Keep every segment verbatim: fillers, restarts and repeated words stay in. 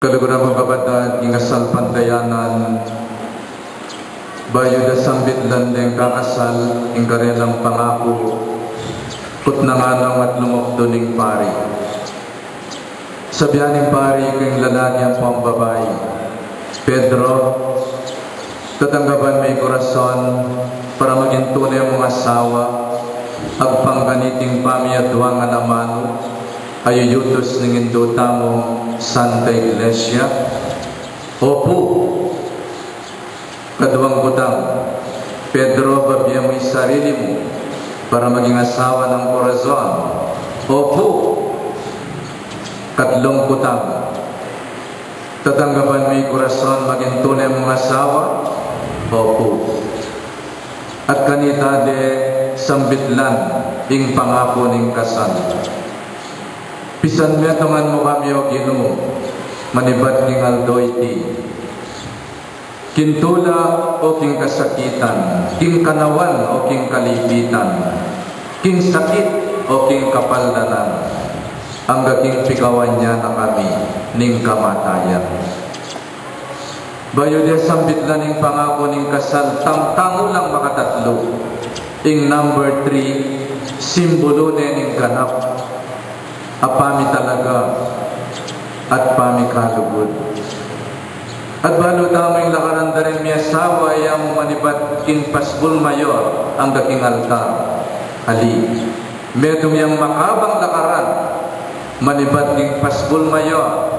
Kaluguran kung kapatad, king kasalpantayanan, bayu da sambitlan deng kakasal, ing karelang pangaku, kutnan na ngan at lumukdo ning pari. Sabian ning pari king lalaki ampong babai, Pedro, tatanggapan me ing kurason para maging tune mung asawa, agpang kaniting pamiaduang a amanu, a yuyutus ning Indu tamung Santa Iglesia? Opu. Kaduang kutang, Pedro, babie mu ing sarili mu para maging asawa nang kurason? Opu. Katlung kutang, tatanggapan me ing kurason maging tune mung asawa? Opu. At kanita de sambitlan ing pangaku ning kasal. Pisanmetungan mu kami, O Ginu, manibat king aldo iti, king tula o king kasakitan, king kanawan o king kalipitan, king sakit o king kapaldanan, angga king pikawan ya na kami ning kamatayan. Bayu de sambitlan ing pangaku ning kasal, tamtamu lang makatatlu. Ing number three, simbulu ne ning ganap a pamitalaga at pamikalugud. At balu tamu ing lakaran da ring miasawa, e ya mu manibat king pasbul mayor angga king altar. Ali, metung yang makabang lakaran manibat king pasbul mayor,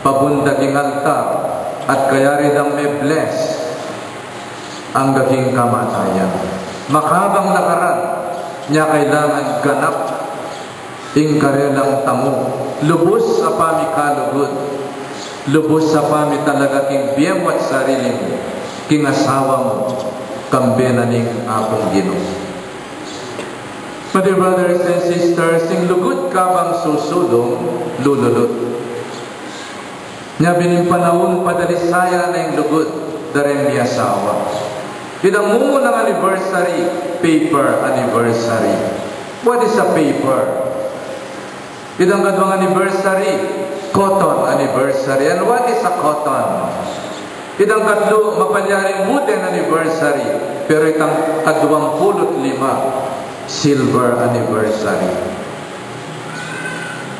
pabunda king altar, at kayari dang me-bless angga king kamatayan. Makabang lakaran, nya kailangan ganap ing karelang tamu, lubus a pamikalugud, lubus a pamitalaga king bie mu at sarili mu, king asawa mu, kambe na ning Apung Ginu. My dear brothers and sisters, ing lugud kabang susulung, lululut. Nya bining panaun, padalisayan na ing lugud da ring miasawa. Itang mumunang anniversary, paper anniversary. What is a paper? Itang kaduang anniversary, cotton anniversary. And what is a cotton? Itang katlu, mapalyaring wooden anniversary. Pero itang kaduang pulu't lima, silver anniversary.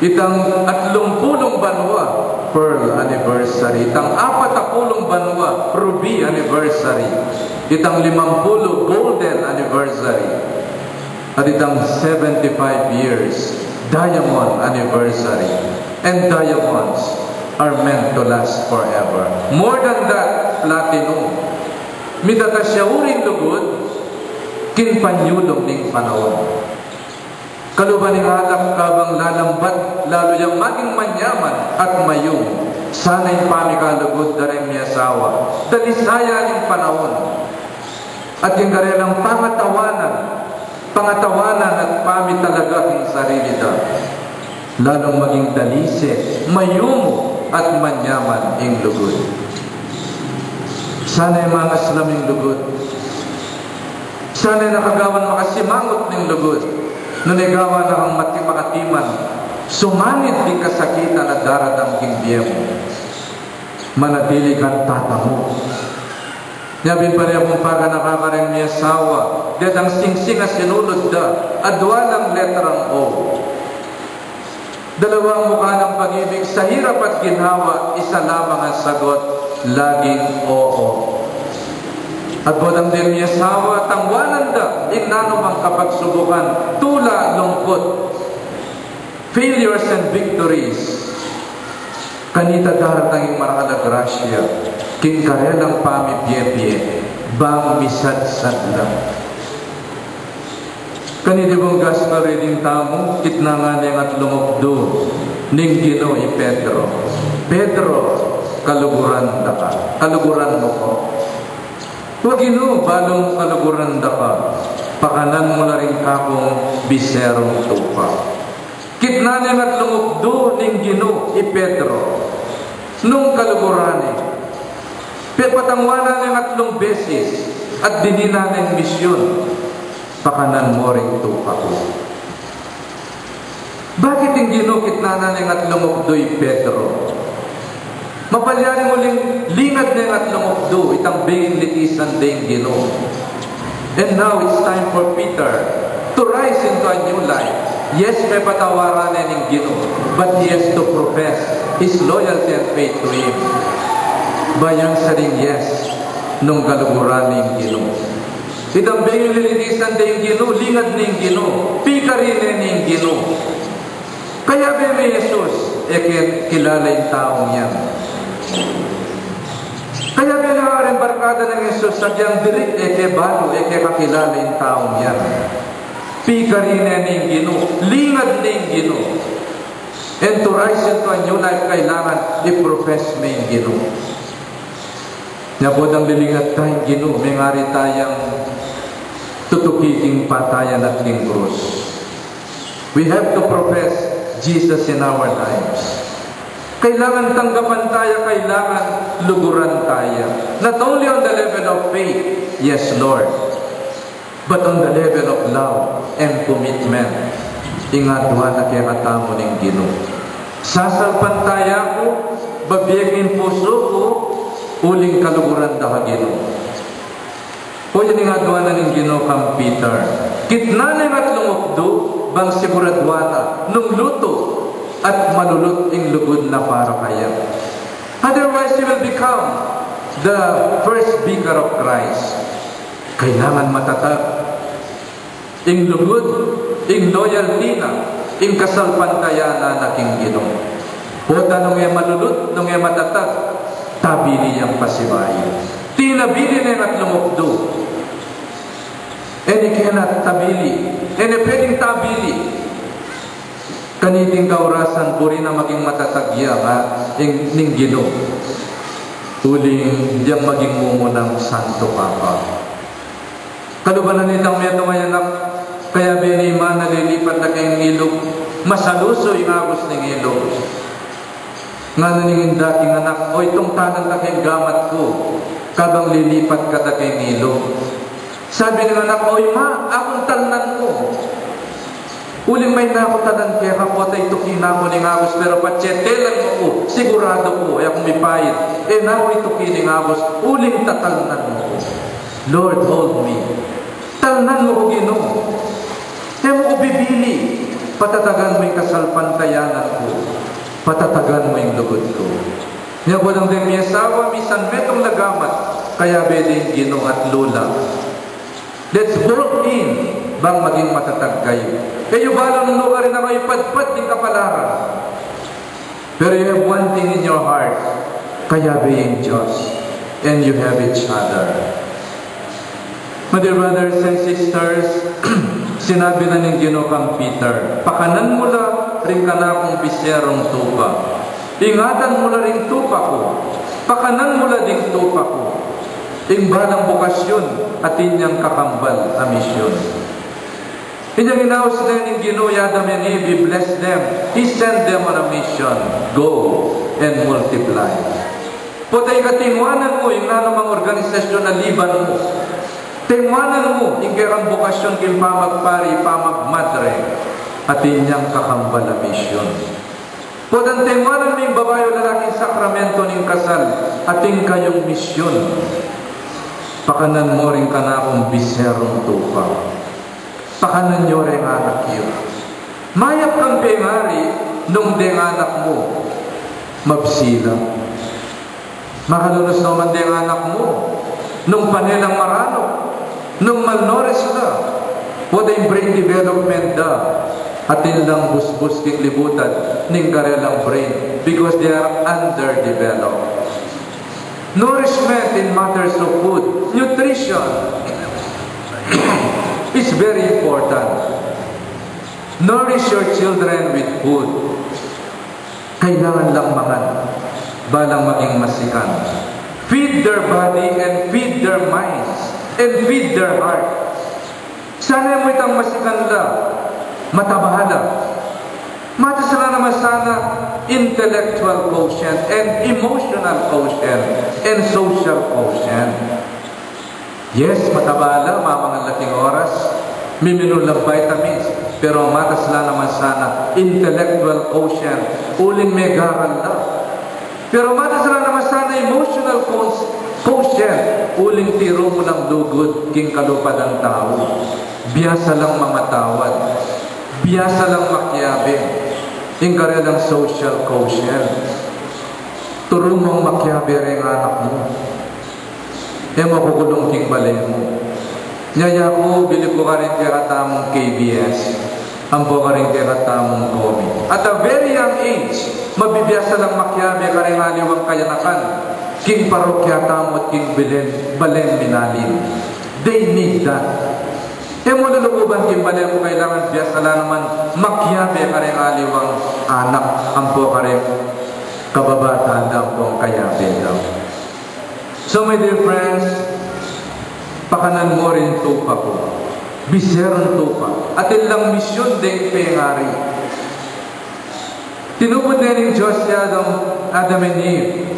Itang atlung pulung banua, pearl anniversary. Itang apat a pulung banua, ruby anniversary. Itang limang pulu, golden anniversary. At itang seventy-five years, diamond anniversary. And diamonds are meant to last forever. More than that, platinum. Mitatas ya uring lugud king panyulung ning panaun. Kaluban ning alak kabang lalambat, lalu yang maging manyaman at mayung. Sana ing pamikalugud da ring miasawa, dalisayan ing panaun. At king karelang pangatawanan, pangatawanan at pamitalaga king sarili da, lalung maging dalise, mayumu at manyaman ing lugud. Sana e mangaslam ing lugud. Sana e na kagawan makasimangut ning lugud. Nune gawan na kang mati makatiman, sumanid king kasakitan a daratang king bie mu. Manatili kang tatamu. Nya pin, pari akung paganaka kareng miasawa, detang singsing a sinulud da, adua lang letrang O. Dalawang muka ng pag-ibig, sa hirap at ginhawa, isa lamang ang sagot, laging oo. At botang deng miasawa, tangwanan da ing nanumang kapagsubukan, tula, lungkut, failures and victories. Kanita daratang ing marakal a grasya king karelang pamibie-bie, bang misadsad la. Kaniti pung gospel reading tamu, kitnan neng at lumukdu ning Ginu i Pedro. Pedro, kaluguran da ka, kaluguran mu ku. O Ginu, balu mung kaluguran da ka, pakanan mu la ring kakung biserung tupa. Kitnan neng at lumukdu ning Ginu i Pedro. Nung kaluguran ne, pepatangwanan neng atlung beses at dininan neng misyun, pakanan mu ring tupa ku. Bakit ing Ginu kitnan neng at lumukdu i Pedro? Mapalyaring uling lingad ne ngan lumukdu, itang benging litisan de ing Ginu. And now it's time for Peter to rise into a new life. Yes, mepatawaran ne ning Ginu, but he has to profess his loyalty and faith to Him. Ba yang saring yes, nung kaluguran ne ing Ginu. Itang benging lilitisan de ing Ginu, lingad ne ing Ginu, pikari ne ning Ginu. Kayabe me i Jesus, e ke kilala ing taung yan. Kayabe na ring barkada nang Jesus, sabian, diri, e ke balu, e ke kakilala ing taung yan. Pikari ne ning Ginu, lingad ne ing Ginu. And to rise into a new life, kailangan i-profess me ing Ginu. Nya potang lilingad ta ing Ginu, mengari tayang tutuki king patayan at king krus. We have to profess Jesus in our lives. Kailangan tanggapan taya, kailangan luguran taya. Not only on the level of faith, yes, Lord, but on the level of love and commitment. Ing adwan na kekatamu ning Ginu. Sasalpantaya ku, babie ku ing pusu ku, uling kaluguran da ka, Ginu. O, yan ing adwan na ning Ginu kang Peter. Kitnan ne ngan lumukdu, bang siguraduan na nung lutu at malulut ing lugud na para kaya. Otherwise, he will become the first vicar of Christ. Kailangan matatag ing lugud, ing loyalty na, ing kasalpantayanan na king Ginu. Pota nung e malulut, nung e matatag, tabili yang pasibayu. Tinabili ne ngan lumukdu. E ne kena tabili, e ne pwedeng tabili. Kaniting kaurasan buri na maging matatag ya, ha, ing, ning Ginu. Uling yang maging mumunang Santo Papa. Kaluban na nitang metung a anak, kayabe ne i Mana lilipat na keng ilug, masalusu ing agus ning ilug. Ngana ning inda king anak, "Oy, tungtalan ka keng gamat ku, kabang lilipat ka da keng ilug." Sabi ning anak, "Oy Ma, akung talnan mu. Uling main na ku talnan keka, pota ituki na ku ning agus, pero patse telan mu ku, siguradu ku, e ku mipaid, e na ku ituki ning agus, uling tatalnan mu ku. Lord, hold me. Talnan mu ku, Ginu. E mu ku bibili. Patatagan mu ing kasalpantayanan ku. Patatagan mu ing lugud ku." Nya potang deng miasawa, misan metung la gamat, kayabe deng Ginu at lula. Let's bolt in, bang maging matatag kayu. E yu balu nung nukarin na kayu padpad ding kapalaran. Pero you have one thing in your heart, kayabe ing Dios, and you have each other. My dear brothers and sisters, sinabi na ning Ginu kang Peter, "Pakanan mu la ring kanakung biserung tupa. Ingatan mu la ring tupa ku. Pakanan mu la ding tupa ku." Ing balang bukasyun, atin yang kakambal a misyun. Inyang inaus ne ning Ginu i Adam and Eve, He blessed them. He sent them on a mission. Go and multiply. Potang ika tinguanan mu ing nanumang organisasyun a liban mu, tinguanan mu ing kekang bukasyun king pamagpari, pamagmadre, atin yang kakambal a misyun. Potang tinguanan mu ing babai o lalaking sakramento ning kasal, atin kayung misyun. Pakanan mu ring kanakung biserung tupa. Pakanan yu reng anak yu. Mayap kang pengari nung deng anak mu mabsi la. Makalunus no man deng anak mu nung pane lang maranup, nung malnourished la. Potang brain development da, atin lang busbus king libutan ning karelang brain because they are underdeveloped. Nourishment in matters of food, nutrition is very important. Nourish your children with food. Kailangan lang mangan, balang maging masikan. Feed their body and feed their minds and feed their heart. Sana mu itang masikan la, mataba la. Matas la naman sana intellectual quotient and emotional quotient and social quotient. Yes, mataba la, mamangan la king oras, miminum la vitamins, pero matas la naman sana intellectual quotient, uling megaral la. Pero matas la Emotional quotient, uling tiru mu lang lugud king kalupa dang tau. Biasa lang mamatawad. Biasa lang makiabe. Ing karelang social quotient. Turu mung makiabe reng anak mu. E mu kukulung king bale mu. Nya yaku, bilib ku karing kekatamung K B S, ampo karing kekatamung COMELEC. At a very young age, mabibiasa lang makiabe kareng aliwang kayanakan king parokya tamu at king balen, balen mi nalin. They need that. E mu lulukuban king bale mu, kailangan biasa la naman makiabe kareng aliwang anak, ampo kareng kababatan da, ampo kayabe da. So, my dear friends, pakanan mu ring tupa ku. Biserun tupa. Atin lang misyun deng pengari. Tinupud ne ning Dios i Adam, Adam and Eve,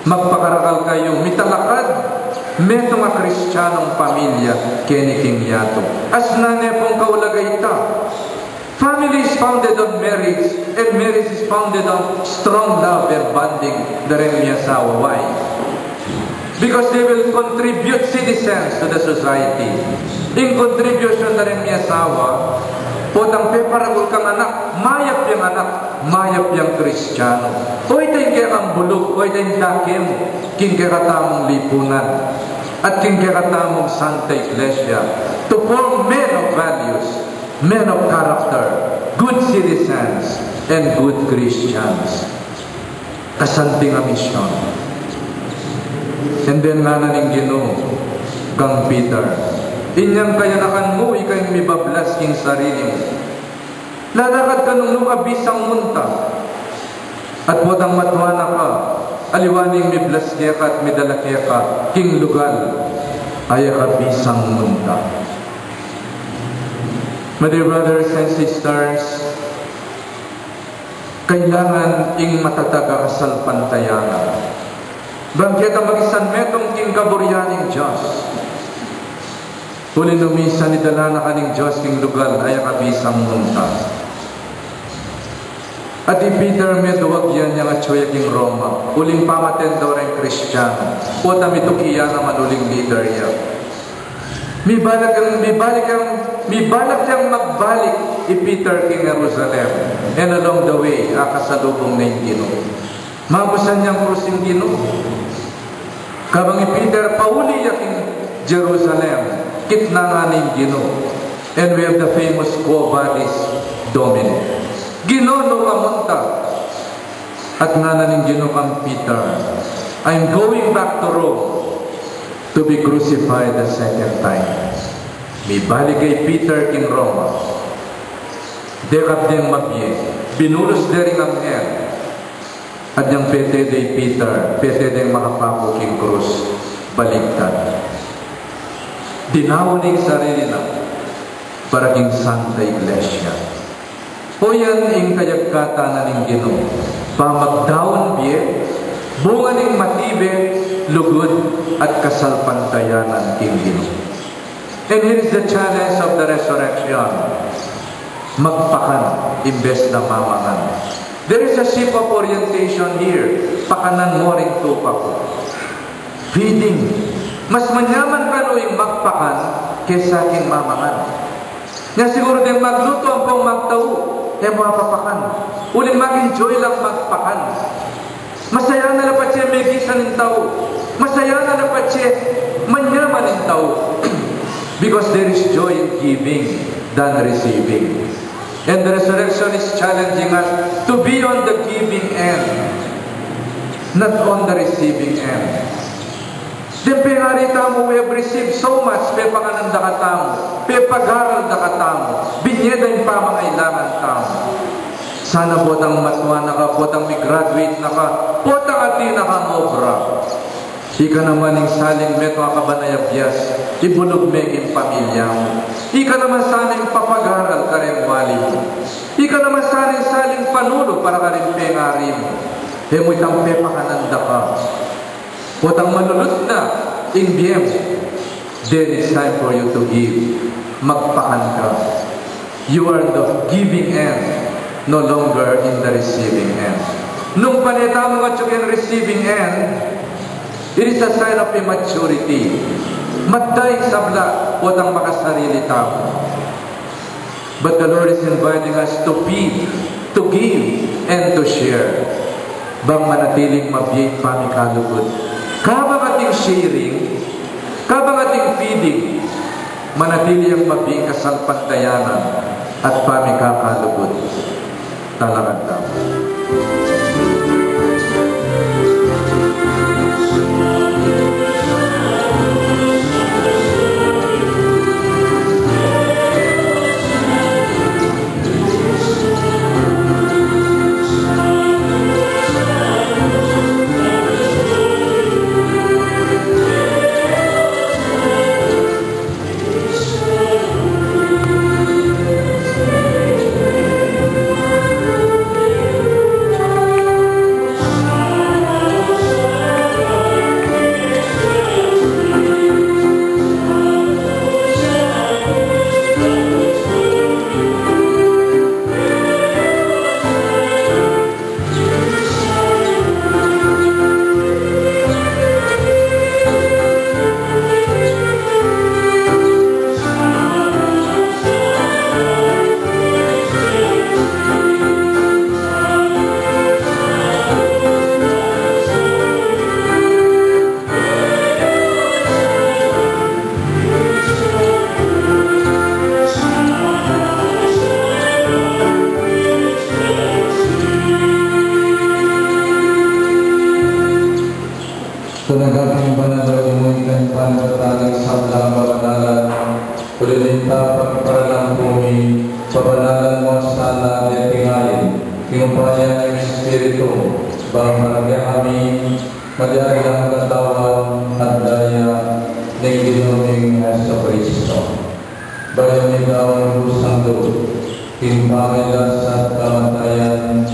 "Magpakarakal kayu, mitalakad metung a Kristianong pamilya keni king yatu." Asnan ne pung kaulaga ita. Family is founded on marriage, and marriage is founded on strong love and bonding da reng miasawa. Why? Because they will contribute citizens to the society. Ing contribution da reng miasawa, potang peparakal kang anak, mayap yang anak, mayap yang Kristiano. Oy, ita ing kekang bulug, oy, ita ing dakem king kekatamung lipunan at king kekatamung Santa Iglesia, to form men of values, men of character, good citizens, and good Christians. Kasanting a misyon. And then ngana ning Ginu kang Peter, "Inyang kayanakan mu, ika ing mibablas king sarili mu. Lalakad ka nung nung abisang munta. At potang matua na ka, aliwa ning miblas keka at midala keka king lugal a e ka bisang munta." My dear brothers and sisters, kailangan ing matatag a kasalpantayanan bang keta maging san metung king kaburian ning Dios. Uli nung misan idala na ka ning Dios king lugal a e ka bisang munta. At i Peter, meduwag ya inyang atyu ya king Roma, uling pamaten da reng Kristiano, potang mituki ya naman uling leader ya. Mibalak yang, mibalak yang, mibalak yang magbalik i Peter king Jerusalem. And along the way, akasalubung na ing Ginu. Mabusan yang krus ing Ginu. Kabang i Peter pauli ya king Jerusalem, kitnan na ning Ginu. And we have the famous Quo Vadis, Domine. Ginu, nu ka munta? At ngana ning Ginu kang Peter, "I'm going back to Rome to be crucified the second time." Mibalik ya i Peter king Roma. Dekap deng mabie, binulus de ring anghel. At inyang pete de i Peter, pete deng makapaku king krus, baliktad. Dinaun ing sarili na para king Santa Iglesia. O yan ing kayagkatan na ning Ginu, pamagdaun bie, bunga ning matibe, lugud, at kasalpantayanan king Ginu. And here is the challenge of the resurrection. Magpakan imbes na mamangan. There is a shift of orientation here. Pakanan mu ring tupa ku. Feeding. Mas manyaman kanu ing magpakan kesa king mamangan. Nya siguru deng maglutu ampong magtau, e mu apapakan. Uling mag-enjoy lang magpakan. Masaya na la patse megisan ing tau. Masaya na la patse manyaman ing tau. Because there is joy in giving than receiving. And the resurrection is challenging us to be on the giving end, not on the receiving end. Deng pengari tamu, we have received so much, pepakanan da katamu, pepagaral da katamu, binye da ing pamangailangan tamu. Sana potang matua na ka, potang mi-graduate na ka, potang atin na kang obra, ika naman ing saling metung a kabanay a bias, ibulug me king pamilya mu. Ika naman sana ing papagaral kareng wali mu. Ika naman sana ing saling panulu para kareng pengari mu. E mu itang pepakanan da ka. Potang malulut na ing bie mu, then it's time for you to give. Magpakan ka. You are in the giving end, no longer in the receiving end. Nung pane tamung atyu king receiving end, It is a sign of immaturity. Matda ing sabla, potang makasarili tamu. But the Lord is inviting us to feed, to give, and to share. Bang manatiling mabie ing pamikalugud. Kabang ating sharing, kabang ating feeding, manatili yang mabie ing kasalpantayanan at pamikakalugud. Talakad tamu. Tanggapin mu ing banal a lagyu, ing panibatan ning sablang kabanalan, uli na nita pagparalan ku mi, pabanalan mu sana deti ngayan, king upaya ning Espiritu, bang para kekami, maging lang katawan at daya ning Ginu ming Jesucristo. Bayu mi daun kusang lub, king pamagkasakit at kamatayan,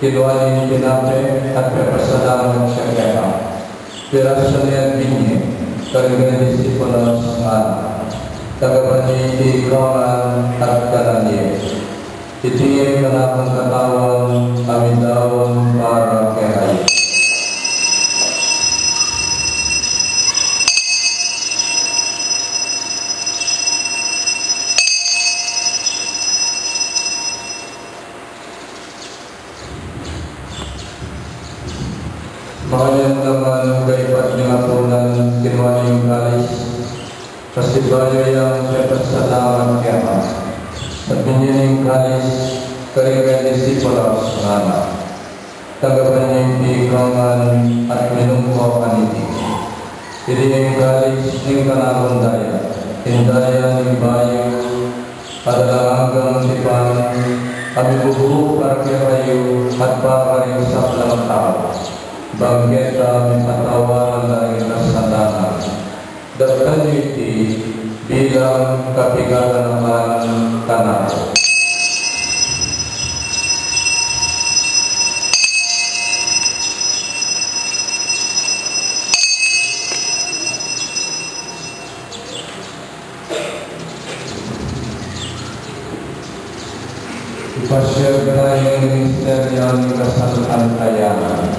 kinua ne ing tinape at pepasalamat ya keka. Pirasu ne at binye, karing kayang disipulos, ngana: Tanggap yu iti ikayu ngan at kanan ye. Iti ing kanakung katawan, a midaun para kekayu. Makanyan naman kaibat ning apunan, kinua ne ing kalis, pasibayu yang pepasalamat keka, at binye ne ing kalis karing kayang disipulos, ngana: Tanggapan yu iti ikayu ngan at minum kayu kaniti. Iti ing kalis ning kanakung daya, ing daya ning bayu at alang anggang tipan, a mibubu para kekayu at para karing sablang tau, bang keta mipatawad la ring kasalanan. Daptan yu iti bilang kapiganakan kanaku. Ipasiag tamu ing misteryu ning kasalpantayanan.